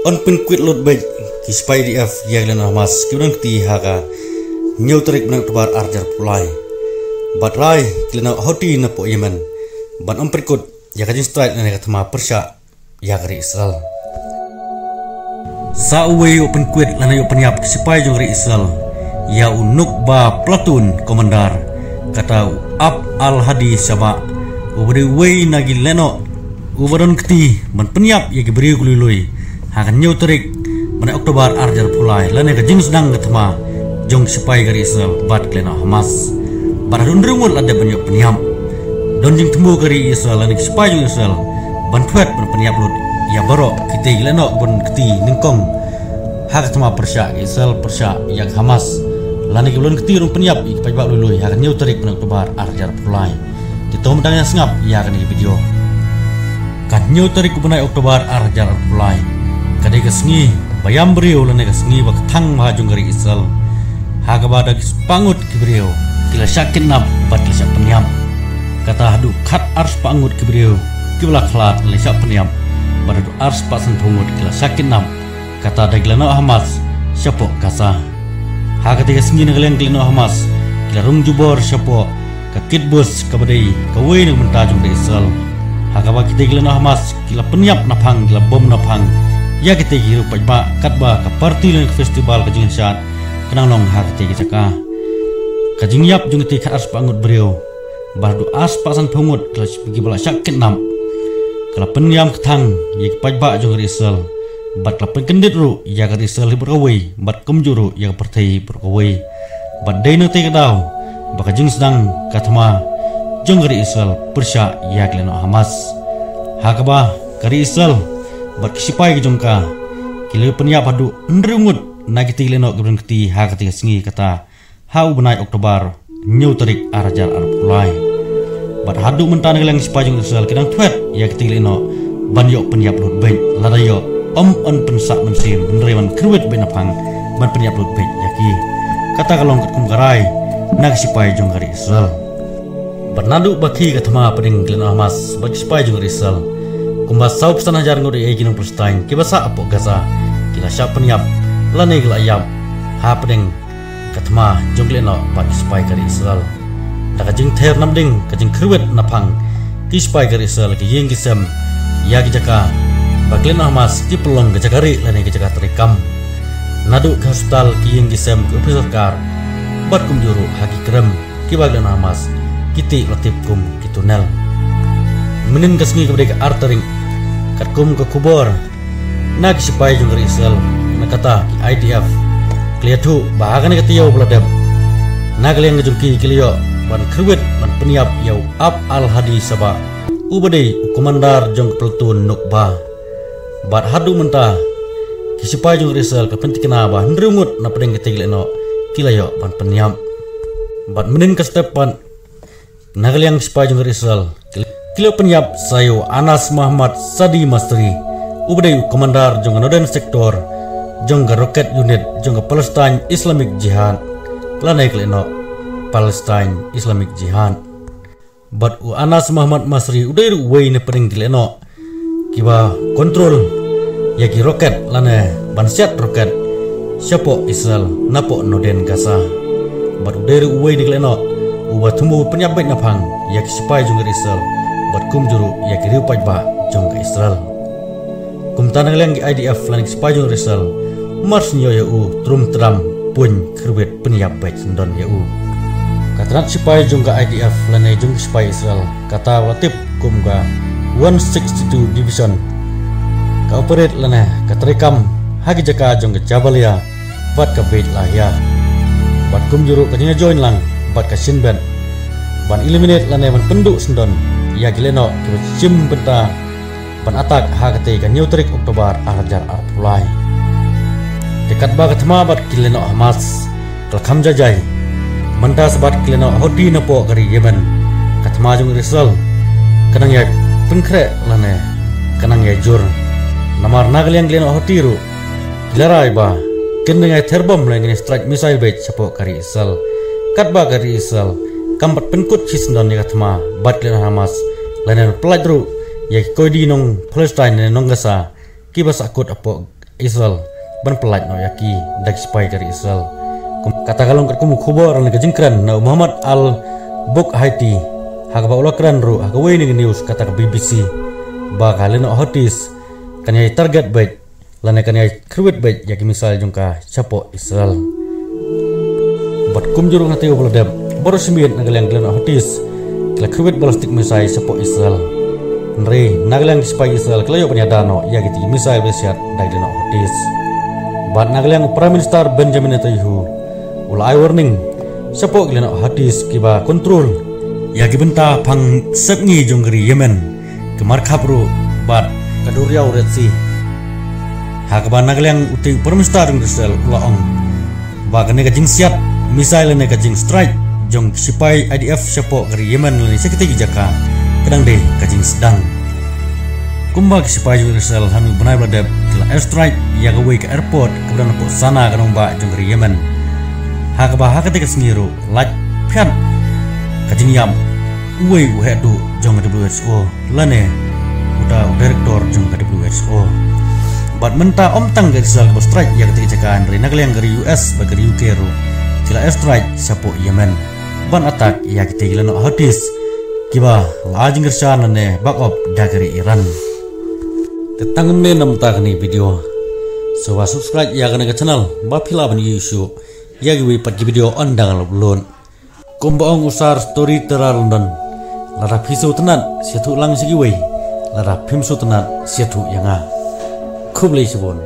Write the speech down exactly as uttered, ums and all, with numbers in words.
Yn pynkwit lut beit ki spy I D F ïa ki lehnoh Hamas kiba don kti ha ka hynñiew tarik bnai October ar hajar arphew lai. Bad rai ki lehnoh Houthi napoh Yemen ban ym pynkut ïa ka jingstrike lane ka thma pyrshah ïa ka ri Israel. Sa uwei u pynkwit lane u pynïap ki sipai jong ka ri Israel ïa u Nukba Platoon Commander, kata u Ab Al Hadi Shaba, uba dei uwei na ki lehnoh uba don kti ban pynïap ïa ki briew ki lui lui ha ka hynñiew tarik bnai October ar hajar arphew lai lane ka jingsdang ka thma jong ki sipai ka ri Israel bad ki lehnoh Hamas. Bad haduh hynriew ngut la dep ban ïoh pynïap. Don jingthmu ka ri Israel lane ki sipai jong Israel ban thwet ban pynïap lut ïa baroh kitei ki lehnoh ba don kti nyngkong ha ka thma pyrshah Israel pyrshah ïa ka Hamas, lane kiba don kti ruh pynïap ïa ki paidbah lui lui ha ka hynñiew tarik bnai October ar hajar arphew lai. Te to mynta ngin ïa sngap ïa kane ka video. Ka hynñiew tarik u bnai October ar hajar arphew lai ka dei ka sngi ba ïam briew lane ka sngi ba kthang bha jong ka ri Israel, ha kaba da ki spah ngut ki briew ki la shah kidnap bad ki la shah pynïap. Kata haduh khatar spah ngut ki briew kiba la khlad lane shah pynïap, bad haduh ar spah sanphew ngut ki la shah kidnap, kata da ki lehnoh Hamas shapoh Gaza. Ha katei ka sngi na ka liang ki lehnoh Hamas ki la rung jubor shapoh ka kibbutz kaba dei kawei na ka bynta jong ka ri Israel, ha kaba kitei ki lehnoh Hamas ki la pynïap naphang, ki la bom naphang ïa kitei ki riew paidbah katba ka party lane ka festival ka jingshad ka nang long ha katei ka jaka. Ka jingïap jong kitei khatar spah ngut briew, bad haduh ar spah sanphew ngut ki la, kiba la shah kidnap, ka la pynïam kthang ïa ki paidbah jong ka ri Israel, bad ka la pynkyndit ruh ïa ka ri Israel hi baroh kawei, bad kumjuh ruh ïa ka pyrthei hi baroh kawei. Bad dei na katei ka daw ba ka jingsdang ka thma jong ka ri Israel pyrshah ïa ki lehnoh Hamas, ha kaba ka ri Israel bad ki sipai ki jong ka ki la pynïap haduh hynriew ngut na kitei ki lehnoh kiba don kti ha katei ka sngi, kata ha u bnai October hynñiew tarik ar hajar arphew lai. Bad haduh mynta na ka liang ki sipai jong Israel ki dang thwet ïa kitei ki lehnoh ban ïoh pynïap lut beit, lada ïoh ym yn pynsah mynsiem, hynrei ban kyrwit beit naphang ban pynïap lut beit ïa ki. Kata ka long katkum ka rai na ki sipai jong ka ri Israel. Bad naduh ba khie ka thma hapdeng ki lehnoh Hamas bad ki sipai jong ka ri Israel, kumba saw phew san hajar ngut ïa ki nong Palestine kiba sah hapoh Gaza ki la shah pynïap lane ki la ïap hapdeng ka thma jong ki lehnoh bad ki sipai ka ri Israel. Da ka jingther namding, ka jingkyrwit naphang ki sipai ka ri Israel, ki ïing ki sem, ïa ki jaka ba ki lehnoh Hamas ki pynlong ka jaka rieh lane ka jaka treikam, naduh ki hospital, ki ïing ki sem, ki ophis sorkar, bad kumjuh ruh ha ki krem kiba ki lehnoh Hamas ki tih, la tip kum ki tunnel. Mynnin ka sngi kaba dei ka ar tarik, katkum ka khubor na ki sipai jong ka ri Israel, na kata ki I D F, ki la ïathuh ba ha kane ka taïew ba la dep, na ka liang ka jong ki ki la ïoh ban kyrwit ban pynïap ïa u Ab Al Hadi Shaba, uba dei u commander jong ka platoon Nukba. Bad haduh mynta ki sipai jong ka ri Israel ki pyntikna ba hynriew ngut na pdeng kitei ki lehnoh ki la ïoh ban pynïap. Bad mynnin ka step pat, na ka liang ki sipai jong ka ri Israel ki la pynïap sa ïa u Anas Muhammad Sadi Masri, uba dei u commander jong ka Northern Sector jong ka Rocket Unit jong ka Palestine Islamic Jihad, lane ka lehnoh Palestine Islamic Jihad. Bad u Anas Muhammad Masri u dei ruh uwei na pdeng ki lehnoh kiba control ïa ki rocket lane ban siat rocket shapoh Israel napoh Northern Gaza. Bad u dei ruh uwei na ki lehnoh uba thmu pynïap beit naphang ïa ki sipai jong ka ri Israel, bad kumjuh ruh ïa ki riew paidbah jong ka Israel. Kumta na ka liang ki I D F lane ki sipai jong ka ri Israel mar shu ïoh ïa u, trum tram, puñ, kyrwit, pynïap beit syndon ïa u. Ka tnat sipai jong ka I D F lane jong ki sipai Israel, kata ba la tip kum ka one sixty-two Division, ka operate lane ka treikam ha ki jaka jong ka Jabalia bad ka Beit Lahia, bad kumjuh ruh ka jingïajoin lang bad ka Shin Bet ban eliminate lane ban pynduh syndon ïa ki lehnoh kiba shim bynta ban attack ha katei ka hynñiew tarik October ar hajar arphew lai. Te katba ka thma bad ki lehnoh Hamas ka la kham jai jai, mynta sa bad ki lehnoh Houthi napoh ka ri Yemen, ka thma jong ka ri Israel ka nang ïai pynkhreh lane ka nang ïai jur. Namar na ka liang ki lehnoh Houthi ruh ki la rai ba kin nang ïai ther bom lane kin strike missile beit shapoh ka ri Israel. Katba ka ri Israel kam pat pynkut shisyndon ïa ka thma bad ki lehnoh Hamas, lane pyllait ruh ïa ki koidi nong Palestine ne nong Gaza kiba sahkut hapoh Israel ban pyllait noh ïa ki da ki sipai ka ri Israel. Kum kata ka long katkum u khubor na ka jingkren na u Muhammad Al Bukhaiti, ha kaba u la kren ruh ha kawei na ki news kata ka B B C ba ka lehnoh Houthis kan ïai target beit lane kan ïai kyrwit beit ïa ki missile jong ka shapoh Israel. Bad kumjuh ruh na ka taïew ba la dep, baroh shi miet na ka liang ki lehnoh Houthis ki la kyrwit ballistic missile shapoh Israel. Hynrei na ka liang ki sipai Israel ki la ïoh ban ïada noh ïa kitei ki missile ba siat da ki lehnoh Houthis. Bad na ka liang u Prime Minister Benjamin Netanyahu u la ai warning shapoh ki lehnoh Houthis kiba control ïa ki bynta phang sepngi jong ka ri Yemen, ka markhap ruh bad ka duriaw Red Sea. Ha kaba na ka liang utei u Prime Minister jong Israel u la ong ba kane ka jingsiat missile ne ka jingstrike jong ki sipai I D F shapoh ka ri Yemen lane sha kitei ki jaka ka dang dei ka jingsdang. Kumba ki sipai jong Israel ha une u bnai ba la dep ki la airstrike ïa kawei ka airport kaba don hapoh Sanaa, ka nongbah jong ka ri Yemen. Ha kaba ha katei ka sngi ruh lait phiat ka jingïap uwei u heh duh jong ka W H O lane uta u director jong ka W H O. Bad mynta ym tang ka Israel kaba strike ïa katei ka jaka, hynrei na ka liang ka ri U S bad ka ri U K ruh ki la airstrike shapoh Yemen ban attack ïa kitei ki lehnoh Houthis kiba la ai jingkyrshan lane back up da ka ri Iran. Te tang kumne na mynta kane ka video. Sngewbha subscribe ïa kane ka channel ba phi lah ban ïohi shuh ïa kiwei pat ki video ynda nga la upload. Kumba ong u Sar Story Tara London, lada phi sngewtynnat sa ïathuh lang sha kiwei, lada phim sngewtynnat sa ïathuh ïa nga. Khublei shibun.